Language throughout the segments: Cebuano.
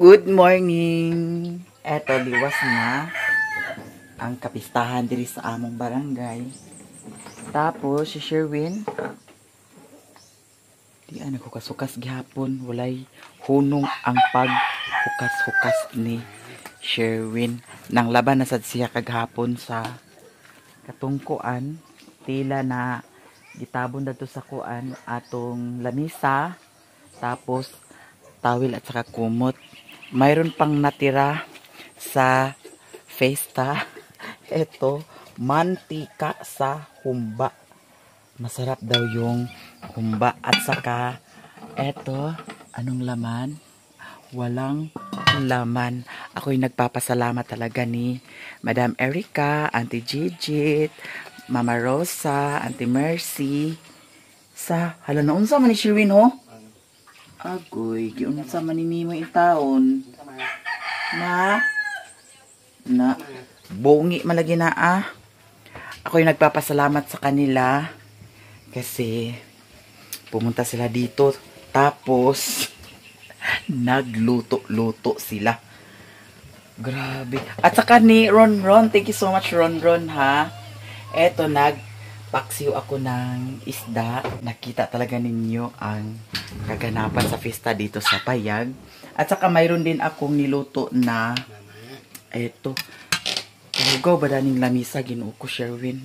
Good morning! Eto, liwas na ang kapistahan diri sa among barangay. Tapos, si Sherwin, di ano hukas-hukas gihapon, walay hunong ang paghukas-hukas ni Sherwin. Nang laban na sad siya kaghapon sa katungkuan, tila na gitabon dadto sa kuan atong lamisa, tapos tawil at saka kumot. Mayroon pang natira sa festa. Ito, mantika sa humba. Masarap daw yung humba. At saka, eto, anong laman? Walang laman. Ako'y nagpapasalamat talaga ni Madam Erica, Auntie Gigit, Mama Rosa, Auntie Mercy. Sa, hala na, unsa man ni Sherwin, ho? Agoy, giunsa man ni nimo in taon. Na, na, bongi malagi na ah. Ako'y nagpapasalamat sa kanila kasi pumunta sila dito tapos nagluto-luto sila. Grabe. At saka ni Ron Ron, thank you so much Ron Ron ha. Eto, nagpaksiw ako ng isda. Nakita talaga ninyo ang kaganapan sa fiesta dito sa Payag. At saka mayroon din akong niluto na eto. Hugaw ba daning lamisa Ginoo ko Sherwin.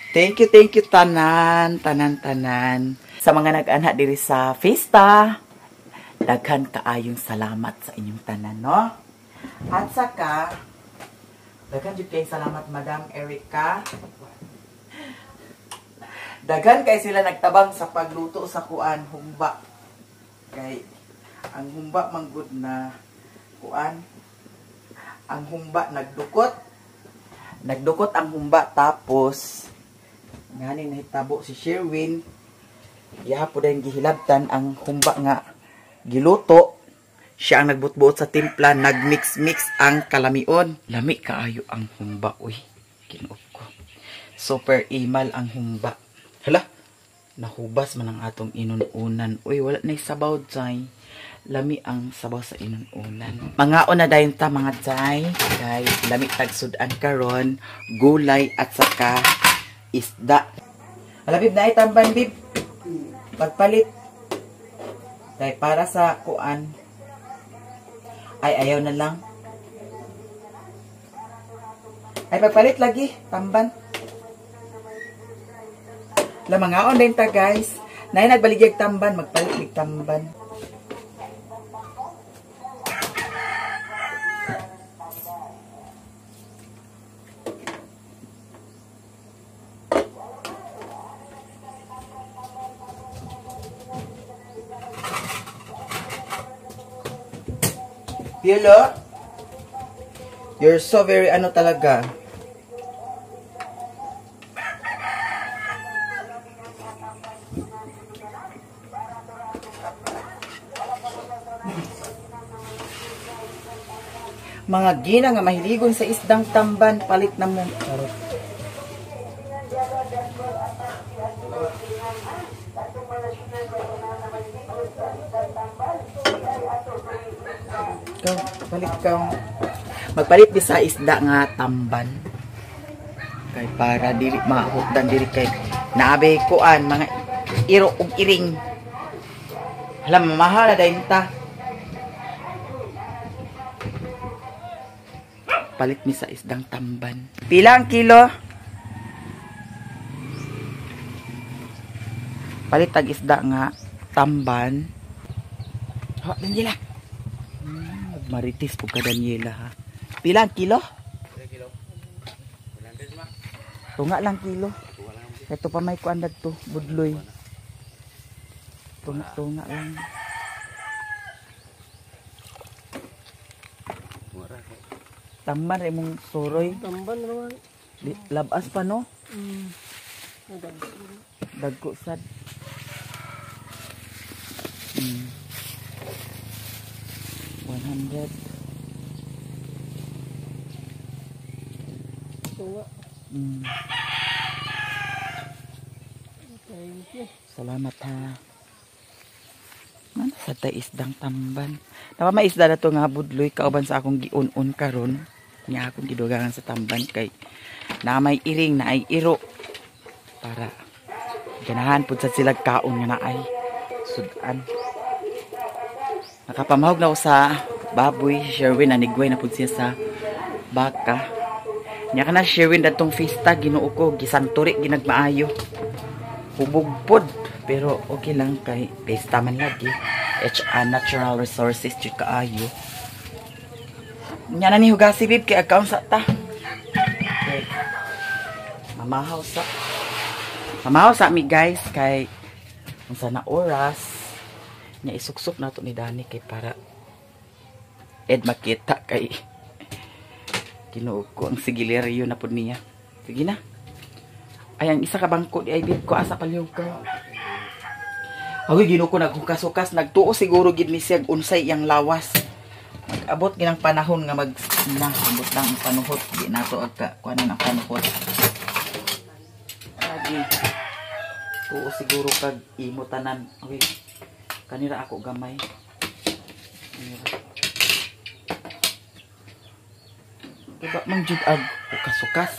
Thank you tanan, tanan tanan. Sa mga nag-anha diri sa fiesta, daghan kaayong salamat sa inyong tanan, no? At saka daghan jud kayong salamat Madam Erica. Daghan kay sila nagtabang sa pagluto sa kuan humba. Kay ang humba manggod na kuan, ang humba nagdukot. Nagdukot ang humba tapos ngani nahitabo si Sherwin. Iya po din gihilabtan ang humba nga giluto. Siya ang nagbutbuot sa timpla, nagmix-mix ang kalamion. Lami kaayo ang humba, uy. Kinuop ko. Super imal ang humba. Hala, nahubas man ang atong inununan. Uy, wala na sabaw, Jai. Lami ang sabaw sa inununan. Mangaon na dayon ta, mga Jai. Kay lami tagsudan karon, gulay at saka isda. Hala, bib, na itamban, bib. Pagpalit. Kay para sa kuan. Ay, ayaw na lang. Ay, pagpalit lagi. Tamban. Lamangaon din ta, guys. Nay, nagbaligyag tamban. Magpalit lig tamban. Piolo, you're so very ano talaga. Mga gina nga mahiligon sa isdang tamban, palit na mo. Charot. Palit ka. Magpalit di sa isda nga tamban. Kay para dili mahutdan dili kay naabe kuan mga iro ug iring. Hala, mamahala dayon ta. Palit mi sa isdang tamban. Pila ang kilo? Palit tag isda nga tamban. Ho, Daniela. Maritis po ka, Daniela, ha. Pila ang kilo? Kilo. Tunga lang kilo. Ito pa may kuan dagto, budloy. Tunga-tunga lang. Tamban ra imong suroy. Tamban naman. Labas pa, no? Dagko sad. 100. Tunga. Thank you. Salamat ha. Mana Sa tay isdang tamban. Napa may isda na to nga budloy kauban sa akong giun-un karon. Nya akong gidugangan sa tamban kay na may iring na ay iro para ganahan pud sad sila kaon nga naay sudan. Nakapamahog na ko sa baboy. Sherwin anigway na pud siya sa baka. Nya kana Sherwin datong fiesta, Ginoo ko, gisanturi ginagmaayo. Hubog pod pero okay lang kay fiesta man lagi. HR natural resources jud kaayo. Nya na ni hugasi bib kay account sa ta. Okay. Mamahaw sa. Mamahaw sa mi guys kay unsa na oras. Nya isuksok nato ni Dani kay para ed makita kay Ginoo ko ang sigileryo na pud niya. Sige na. Ay, ang isa ka bangko di ay bib ko asa palihog ka. Agoy Ginoo ko, naghukas-hukas, nagtuo siguro gid ni siya unsay iyang lawas. Mag-abot ginang panahon nga mag na abot lang ang panuhot, di nato agka kuan ang panuhot. Lagi. Tuo siguro kag imo tanan. Okay. Kanira ako gamay. Kanira. Diba mang jud ag hukas-hukas.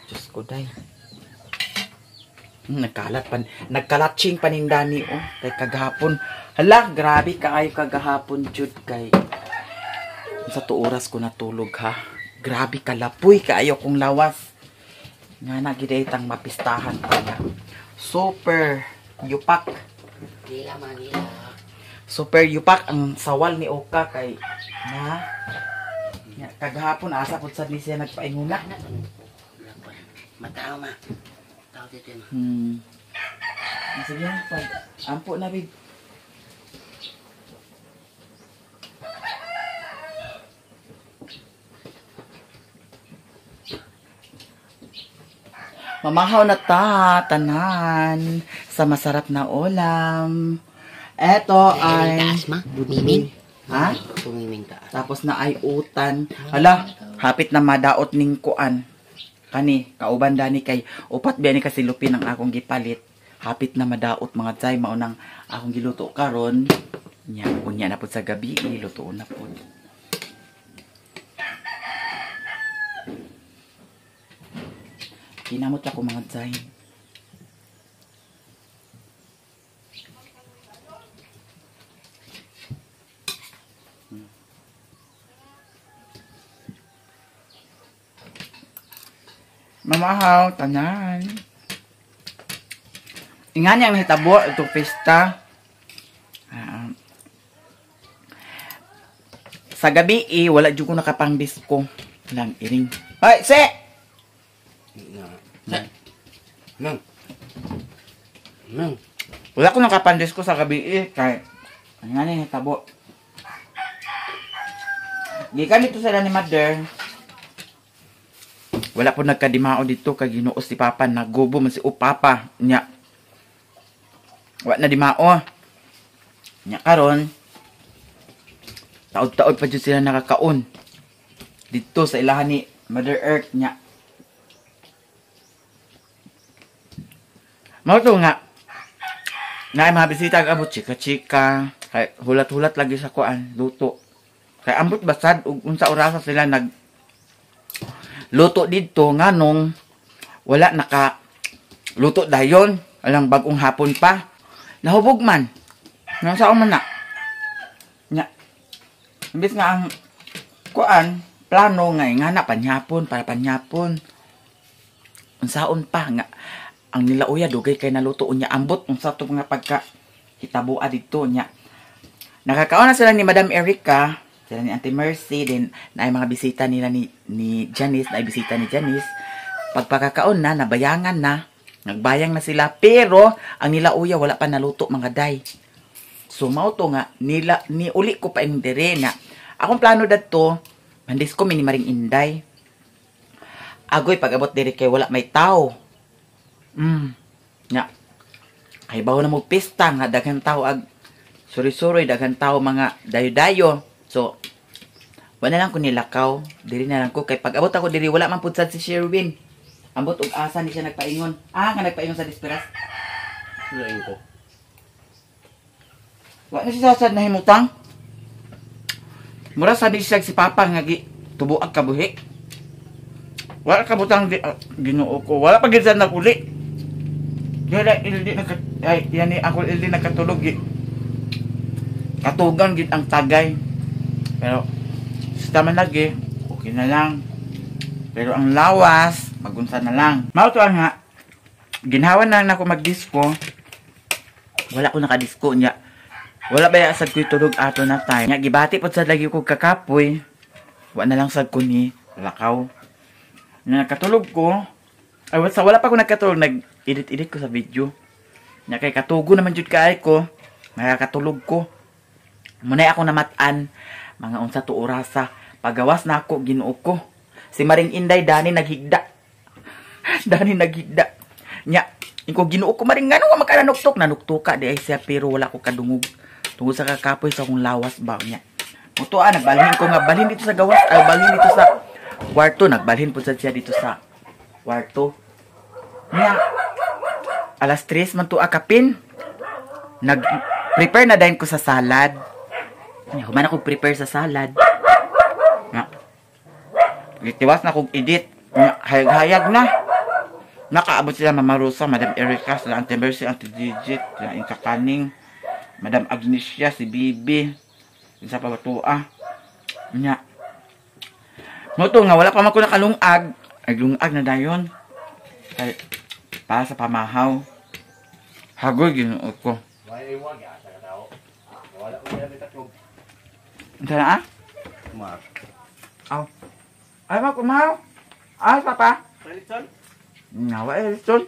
Diyos ko day. Nagkalat pan, nagkalatsing panindani oh kay kagahapon. Hala, grabe kaayo kagahapon jud kay sa 2 oras ko natulog ha. Grabe kalapoy kaayo kong lawas. Nga na gid tang mapistahan pala. Super yupak. Gila man gila. Super yupak ang sawal ni Oka kay na nya kagahapon asa pud sad ni siya nagpainguna. Matao ma. Tao dito ma. Sige na, pag ampo na big. Mamahaw na ta, tanan, sa masarap na ulam. Eto ay taas ma, miming. Ha? Pumiming taas. Tapos na ay utan. Hala, hapit na madaot ning kuan. Kani, kauban dani kay upat biya ni kasi lupin ang akong gipalit. Hapit na madaot mga chay, maunang akong giluto karon. Nya, unya na pud sa gabi, iluto na pud. Kinamot ako mga chay. Mamahaw, tanan. Ingan yang nahitabo itong pesta. Sa gabi eh, wala dyan ko nakapang disco. Lang, iring. Ay, se! Se! Nang! Nang! Wala ko nakapang disco sa gabi eh. Kaya, ingan yang nahitabo. Gikan dito sila ni Mother. Wala po nagkadimao dito kay Ginoo si Papa, nagubo man si o Papa nya. Wa na dimao. Nya karon taod-taod pa jud sila nakakaon dito sa ilahan ni Mother Earth nya. Mao to nga naay mga bisita ag abot chika-chika kay hulat-hulat lagi sa kuan luto. Kay ambot basad og unsa orasa sila nag luto dito nganong wala naka luto dayon alang bagong hapon pa nahubog man nasa man na nya imbes nga ang kuan plano nga nga na panyapon para panyapon unsaon pa nga ang nilauya dugay kay naluto unya ambot unsa to nga pagka hitaboa didto nya nakakaon na sila ni Madam Erica, sila ni Auntie Mercy, then naay mga bisita nila ni Janice, naay bisita ni Janice. Pagpakakaon na, nabayangan na, nagbayang na sila, pero ang nilauya wala pa naluto mga day. So mao to nga nila ni uli ko pa ing dere na. Akong plano dadto, mandis ko mini Maring Inday. Agoy pag-abot dere kay wala may tao. Nya. Kay bawo na mo pista nga daghan tao ag suri-suroy, daghan tao mga dayo-dayo. So, wala lang ko nilakaw. Diri na lang ko. Kay pag-abot ako diri, wala man pud sad si Sherwin. Ambot og asa ni siya nagpaingon. Ah, nga nagpaingon sa Disperas. Lain ko. Wa na siya sad nahimutang. Mura sa di siya si Papa nga gi tubuag kabuhi. Wala kabutang di, Ginoo ko. Wala pa gid sad naguli. Dili ildi nagka ay yani ako ildi nagkatulog gi. Katugan gid ang tagay. Pero sa man lagi, okay na lang. Pero ang lawas, magunsa na lang. Mao to nga ginhawa na nako mag-disco. Wala ko naka-disco niya. Wala ba sad ko'y tulog ato na time. Nya gibati pod sad lagi ko kakapoy. Wa na lang sad ko ni lakaw. Nya nakatulog ko. Ay wala pa ko nagkatulog, nag-edit-edit ko sa video. Nya kay katugo naman jud kaay ko. Nakakatulog ko. Munay ako namat-an mga unsa to orasa. Pagawas na ako Ginoo ko. Si Maring Inday dani naghigda. Dani naghigda. Nya inko Ginoo ko Maring ngano nga makananuktok nanuktuka di ay siya pero wala ko kadungog. Tungod sa kakapoy sa akong lawas ba niya. Muto nagbalhin ko nga balhin dito sa gawas, ay balhin dito sa kwarto, nagbalhin pud sad siya dito sa kwarto. Nya alas 3 man to akapin. Nag-prepare na dayon ko sa salad. Nya human ako prepare sa salad. Nya gitiwas na kog edit. Nya hayag-hayag na. Nakaabot sila Mama Rosa, Madam Erica, sila Auntie Mercy, Auntie Gigit, sila Inka Kaning, Madam Agnesia, si Bibi, isa pa batua. Nya. Mo to nga wala pa man ko nakalungag. Naglungag na dayon. Kay para sa pamahaw. Hagoy Ginoo ko. Unsa na ah? Aw. Ay ma kumaw. Ay papa. Nawa eh son.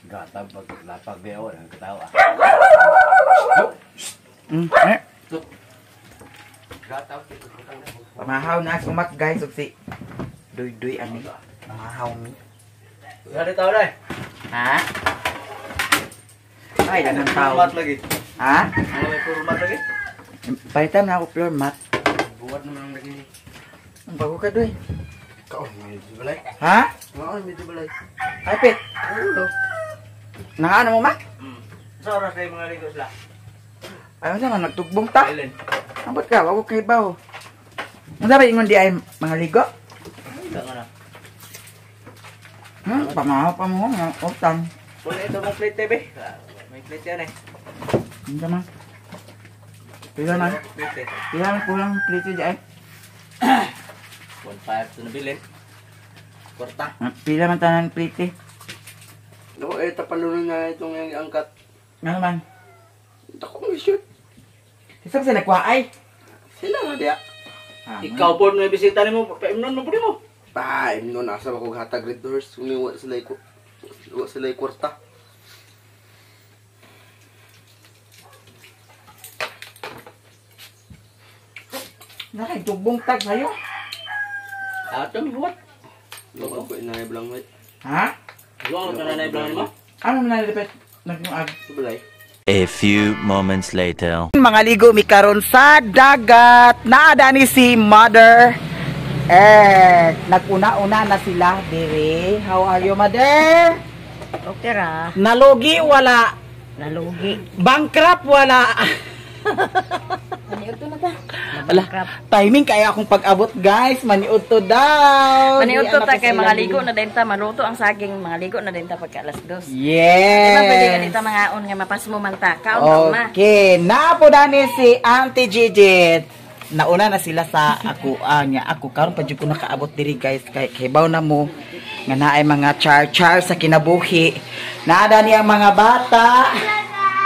Gatag pag lapag di ako ang katawa. Eh. Pamahaw na sumak guys ug si Duy-duy ani. Pamahaw mi. Wala tao na. Ha? Ay, daghang tao. Lagi. Ha? May format lagi. Palitan na ako floor mat. Buhat naman ang lagi. Ang bago ka doy. Kaon medyo balay. Ha? Kaon medyo balay. Ay, Pet. Ano? Nakaano mo, ma? Sa oras kayo mga ligo sila. Ay, unsa man nagtugbong ta? Island. Ambot ka, wag ko kay baw. Unsa ba ingon di ay mga ligo? Ika nga na. Pamahaw pa mo nga utang. Wala ito mong plate be. May plate yan eh. Unsa man? Pila man? Plate eh. Pila man kulang plate di ay? 1.5 to nabilin. Kwarta. Pila man tanan plate. No, eh tapalunan na itong yung angkat. Nga naman. Ako may shoot. Isa ba sila nagkuha ay? Sila nga diya. Ah, Ikaw po na bisita nimo, paimnon mo po nimo. Pa, imnon asa ba kog hatag red doors kung wa sila wa sila kwarta. Nakay tugbong tag sayo. Ato mi buhat. Luwag ko inay blang may. Ha? Luwag ko na blang mo. Ano man nalipit nagnuag? Balay. A few moments later. Mga ligo mi karon sa dagat. Naadani si Mother Earth. Naguna-una na sila dire. How are you, Mother? Okay ra, Nalugi wala. nalugi. Bankrupt wala. Maniud to na ta. Wala. Timing kaya akong pag-abot, guys. Maniud to daw. Maniud to Di ta anak kay ko sa mga ilang ligo na din ta maluto ang saging, mga ligo na din ta pagka alas 2. Yes. Di ba pwede ganito mangaon nga mapasmo man ta. Kaon ka ma. Okay, napo dani si Auntie Gigit. Nauna na sila sa ako niya. Ako karon pa jud ko nakaabot diri guys kay kibaw na mo nga naay mga char-char sa kinabuhi. Naa dani ang mga bata.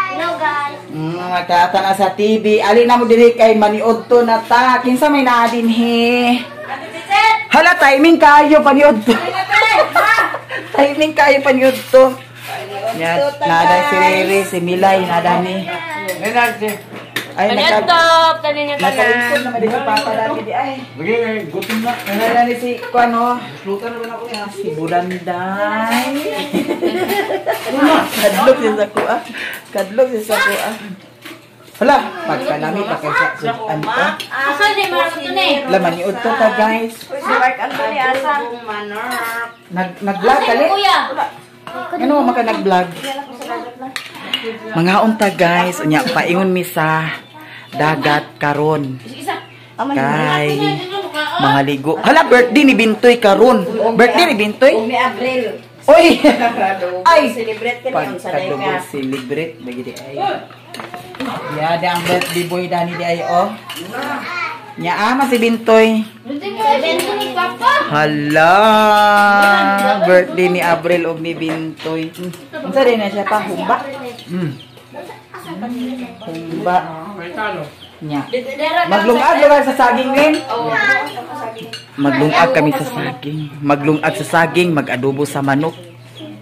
Hello guys. Magkata na sa TV. Ali na mo diri kay maniudto na ta. Kinsa may naa dinhi? Hala, timing kayo paniudto. Timing kayo paniudto. Yan, nada si Rere, si Milay, nada ni. Ay, Maniud to, tanin niyo tanan. nakalingkod naman din si Papa dati di ay. Gutom na. Nada ni si Kuano, Luta na ba na ko niya? si Buranday. Kadlok siya sa kuha. Kadlok siya sa kuha. Hala, pagkalami pa kay sa sudan pa. Asa di man to ni? Laman ni udto ta guys. Uy, si Mark Anthony asa. Nag nag-vlog kali. Kuya. Ano maka nag-vlog? Mga unta guys, unya paingon mi sa dagat karon. Kay mga ligo. Hala, birthday ni Bintoy karon. Birthday ni Bintoy? Ni Abril. Oy! Ay! Celebrate ka niya sa Pagkadugo ka. celebrate lagi di ay. Ya, di ang birthday boy dani di ay oh. Nya ama si Bintoy. Bento ni Papa. Hala! Birthday ni Abril og ni Bintoy. Unsa din na siya pa humba? Humba. Nya. Maglungag lugar sa saging rin. Maglungag kami sa saging. Maglungag sa saging, mag-adobo sa manok.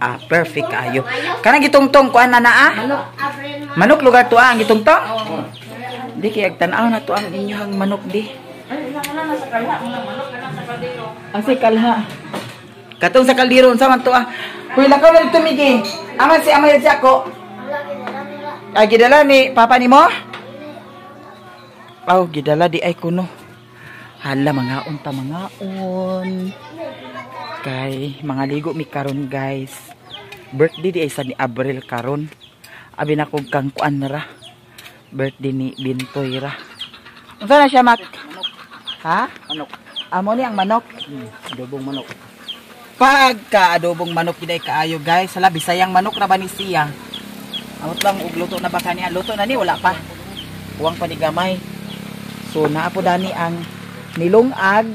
Ah, perfect kaayo. Kanang gitungtong kuan na naa? Manok lugar to ah, ang gitungtong? Di kay agtan-aw na to ang inyong manok di. Ang si kalha. Katong sa kaldero unsa man to ah. Huy lakaw na dito migi. Aman si amay si ako. Ay gidala ni papa nimo? Aw gidala di ay kuno. Hala mga unta mangaon. Kay mga ligo mi karon guys. Birthday di ay sa ni Abril karon. Abi na kog kang kuan ra. Birthday ni Bintoy ra. Unsa na siya mak? Ha? Manok. Amo ni ang manok. Adobong manok. Pagka adobong manok giday kaayo guys. Hala bisayang manok ra ba ni siya? Amot lang og luto na ba kaniya? Luto na ni wala pa. Huwang pa ni gamay. So naa po dani ang nilungag.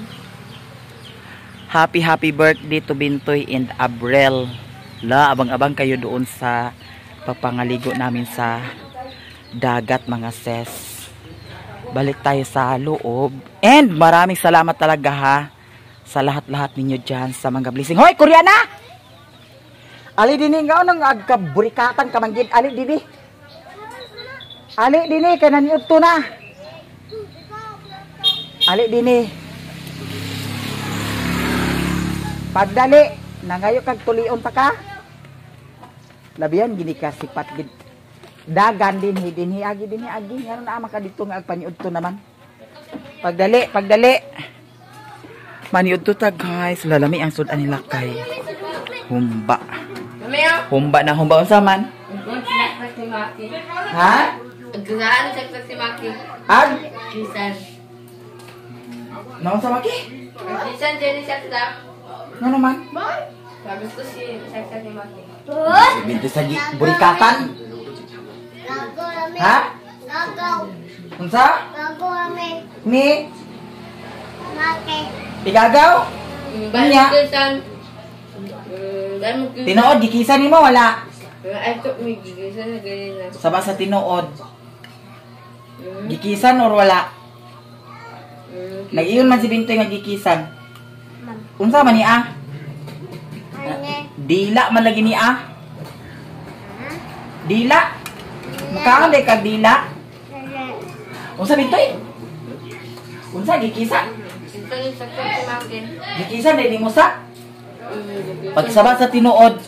Happy happy birthday to Bintoy and Abril. La abang-abang kayo doon sa papangaligo namin sa dagat mga ses. Balik tayo sa loob. And maraming salamat talaga ha sa lahat-lahat ninyo dyan sa mga blessing. Hoy, Koreana! Ali dinhi nga nang agkaburikatan ka man gid. Ali dinhi. Ali dinhi kay naniudto na. Ali dinhi. Pagdali, nangayo kag tulion pa ka. Labihan gini ka sipat gid. Dagan dinhi dinhi agi dinhi agi ngano naa maka didto nga agpaniudto naman. Pagdali, pagdali. Maniudto ta guys, lalami ang sud-an nila kay humba. Humba na humba unsa man? Ha? Si Maki. Ag? Kisan. Naon sa Maki? Kisan Jenny Saksak. Ngano man? Sabi ko si Saksak ni Maki. Binti sa burikatan. Ha? Unsa? Ni? Igagaw? Nya. Kisan. Tinuod gikisa nimo wala? Ay, ito may gigisan na ganyan na. Saba sa tinuod. Gikisan or wala? Nag-iyon man si Bintoy nga gikisan. Unsa man ni ah? Dila man lagi ni ah. Dila. Mukaon day kag dila. Unsa Bintoy? Unsa gikisan? Kisan yung Saksak si Maki. Gikisan day nimo sa? Pagsaba sa tinuod.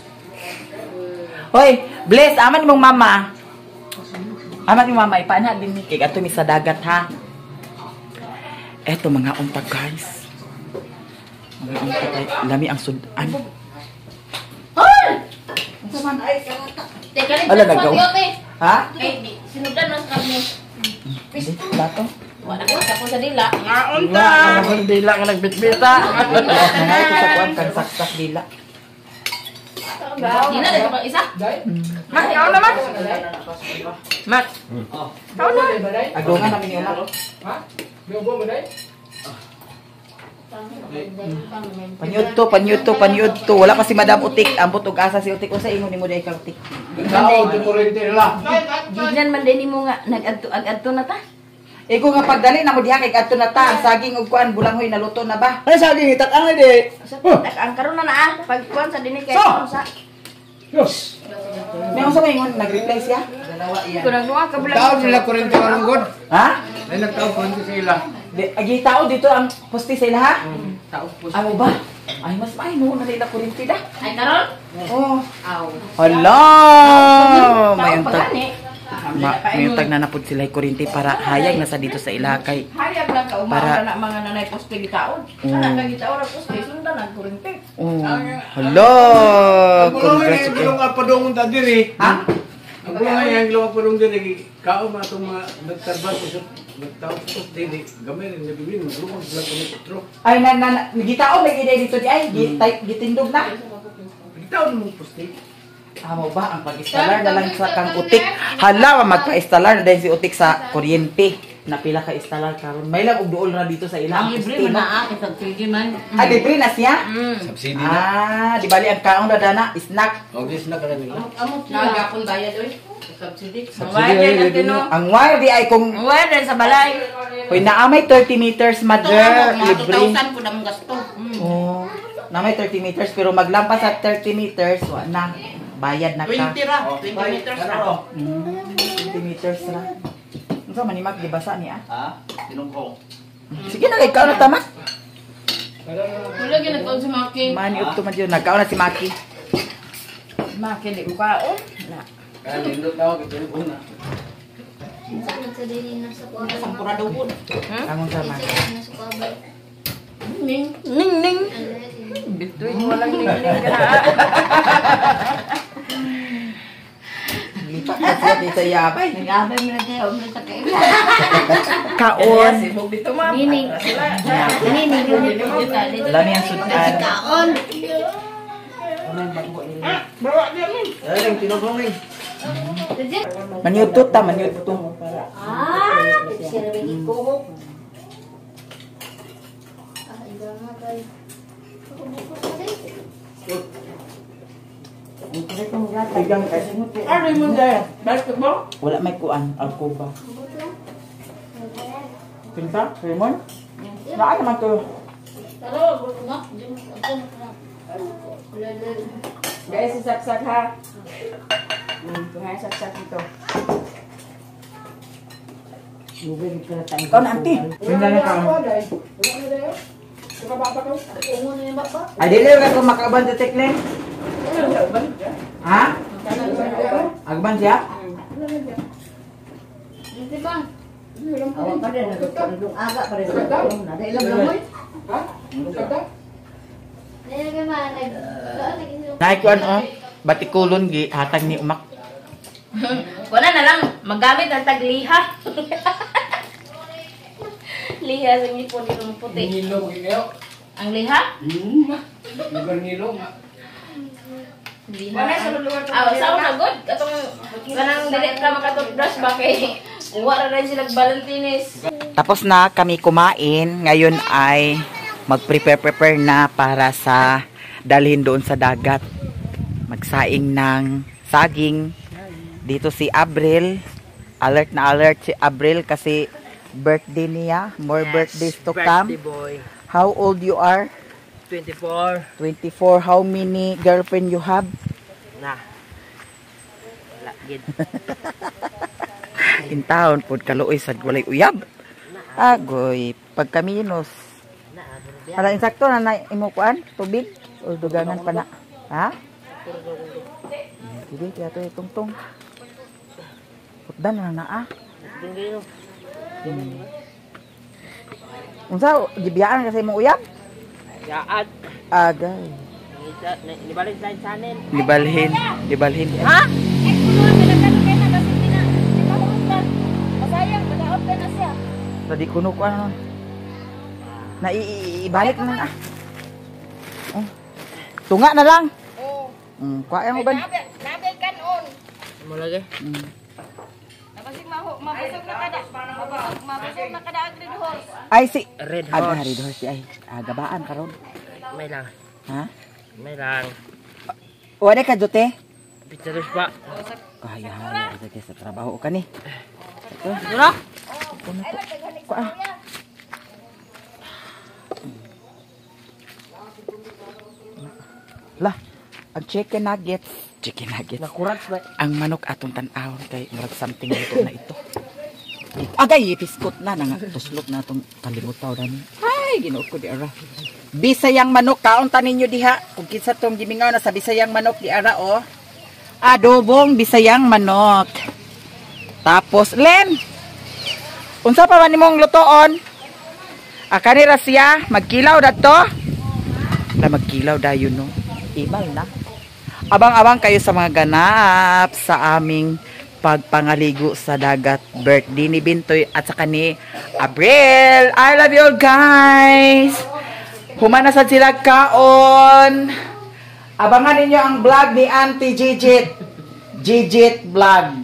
Hoy, Bless, aman imong mama. Aman imong mama, ipaana din ni kay adto mi sa dagat ha. Eto mga unta guys. Mga unta kay lami ang sud-an. Hoy! Unsa man ay karata. Teka, Ala, nagaw. Ha? Ay, sinugdan mas kami. Hindi, plato. Wala ko sa sa dila. Unta! Dila ka nagbitbita. Nangay ko sa kuan kang saksak dila. Dila na ka isa. Mak, ikaw naman. Mak. Ikaw na. Agungan namin ni Uma. Panyud to, panyud to, panyud to. Wala pa si Madam Utik. Ambot og asa si Utik. Unsa ingon nimo dai kang Utik? Gignan man din nimo nga nag-adto ag-adto na ta. Iko nga pagdali na mo diha kay adto na ta. Ang saging og kuan bulanghoy naluto na ba? Ay saging itak-ang na di. Ang karon na naa pagkuan sa dinhi kay sa. Yes. May unsa may ingon nag-reply siya? Kun nagduha ka bulan. Taon nila kurente karon god. Ha? Ay nagtaon kurente sa ila. Di, agi tao dito ang poste sa ila ha? Amo ba? Ay mas may no na nila kurente da. Ay karon? Oh. Aw. Hala! May Tao pa untag. gani. May untag na napod sila kurente para hayag na sa dito sa ila kay Hayag lang ka Para- umaura na mga nanay poste gitaon. Ana ka gitaon ra poste sundan ang kurente. Oh. Hala! Congrats. Congrats. Gulong ka padungon ta diri. Ha? Ang mga yang luwa po rin din, kao mga itong mga nagtarban sa nagtawag sa dili, gamay rin nabibin, maglumag sila kami kutro. Ay na na gitao may gid dito di ay gitindog na. Nagtaon mo poste. Amo ba ang pag-instalar na lang sa kang utik? Hala, magpa-instalar na din si utik sa kuryente. Napila ka instalar karon. May lang og duol na dito sa ilang. Ang libre man na ah, subsidy man. Ah, libre na siya? Subsidy na. Ah, di bali ang kaon na dana, snack. Okay, sila ka na nila. Nagapon bayad oy. Subsidy. Ang wire din ang tino. Ang wire di ay kung Ang wire din sa balay. Hoy, naa may 30 meters, mother, Mga libre. 2,000 po na mong gasto. Oh, naa may 30 meters pero maglampas sa 30 meters, wa na. Bayad na ka. 20 ra, 20 meters ra. 20 meters ra. Unsa man ni Mac gibasa niya? Ha? Tinungkong. Sige na kay kaon na tama. Wala gyud nagkaon si Maki. Mani up to man yun. Nagkaon na si Maki. Maki, di ko kaon. Na. Kaya nindot na ako, tinungkong na. Sampuraduhon. Angon sa man. Ning. Ning, ning. Bituin, walang ning, ning ka na. Lipat na siya dito yabay. Nag-abay mo na tayo, mo sa kaila. Kaon. Sibog dito, ma'am. Nining. Nining. Lami ang sudan. Kaon. Ay, lang tinungkong eh. Manyuto ta, manyuto. Ah, sira lagi kuhok. Ah, iba nga tayo. Ano mo dahil? Basketball? Wala may kuan, alcoba. Pinta, Raymond? Naa naman to. Guys, si saksak ha. Tuhay saksak ito. Ikaw na, auntie. Pinta na ka. Ay, dili ka kung makauban sa tekling. Ha? Agban siya? Awa pa rin, nagtulong aga pa rin sa tulong na. Dahil lang mo. Naikuan oh. Batikulon gi hatag ni umak. Wala na lang, magamit ang tagliha. Liha sa ngipon dito ng puti. Ngilo, kayo. Ang liha? Lugar ngilo nga. Liha. Wala sa lugar. Ah, sa una good. Katong kanang dili ka makatoothbrush ba kay uwa ra rin sila Valentines. Tapos na kami kumain. Ngayon ay mag-prepare-prepare na para sa dalhin doon sa dagat. Magsaing ng saging. Dito si Abril. Alert na alert si Abril kasi birthday niya. More birthdays to come. Birthday boy. How old you are? 24. 24. How many girlfriend you have? Na. Wala, gid. In town, pod kaluoy sa walay uyab. Agoy, pagkaminos. Hala, insakto na na imo kuan, tubig o dugangan pa na. Ha? Sige, kaya to tungtong. Putdan na na ah. Unsa gibiyaan kasi imong uyab? Yaad. Agay. Nibalik sa channel. Gibalhin, gibalhin. Ha? Masayang, mag-out na siya. Tadi kuno ko ano. Na ibalik na ah. Oh. Tunga na lang. Oo. Kuha mo ba? Nabel kanon. Mo lagi. Mabusog na kada. Mabusog na kada ang red horse. Ay si Red Aga horse. red horse ay agabaan karon. May lang. Ha? May lang. Wala ka jote? Pictures pa. Kaya hala sa sa trabaho ka ni. Ito. Dura. Kuha. Lah, ang chicken nuggets. Chicken nuggets. Nakurat ba? Ang manok atong tan-awon kay murag something luto na ito. Agay, piskot na na nga tuslot na atong kalimutaw na ni. Ay, Ginoo ko di ara. Bisayang manok kaon ta ninyo diha. Kung kinsa tong gimingaw na sa Bisayang manok di ara oh. Adobong Bisayang manok. Tapos Len, unsa pa man nimong lutoon? Akani ra siya, magkilaw dadto. Na magkilaw dayon no. Imal na. Abang-abang kayo sa mga ganap sa aming pagpangaligo sa dagat, birthday ni Bintoy at saka ni Abril. I love you all, guys. Human na sad sila kaon. Abangan ninyo ang vlog ni Auntie Gigit. Gigit Vlog.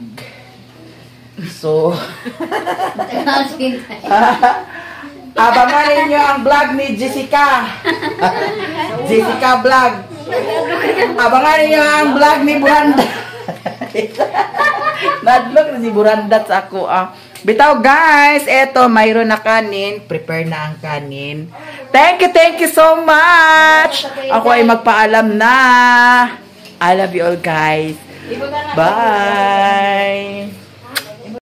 So, abangan ninyo ang vlog ni Jessica. Jessica Vlog. Abangan ninyo ang vlog ni Buranda. Nadlok na si Burandat sa ako. Ah. Bitaw guys, eto mayroon na kanin. Prepare na ang kanin. Thank you so much. Ako ay magpaalam na. I love you all, guys. Bye.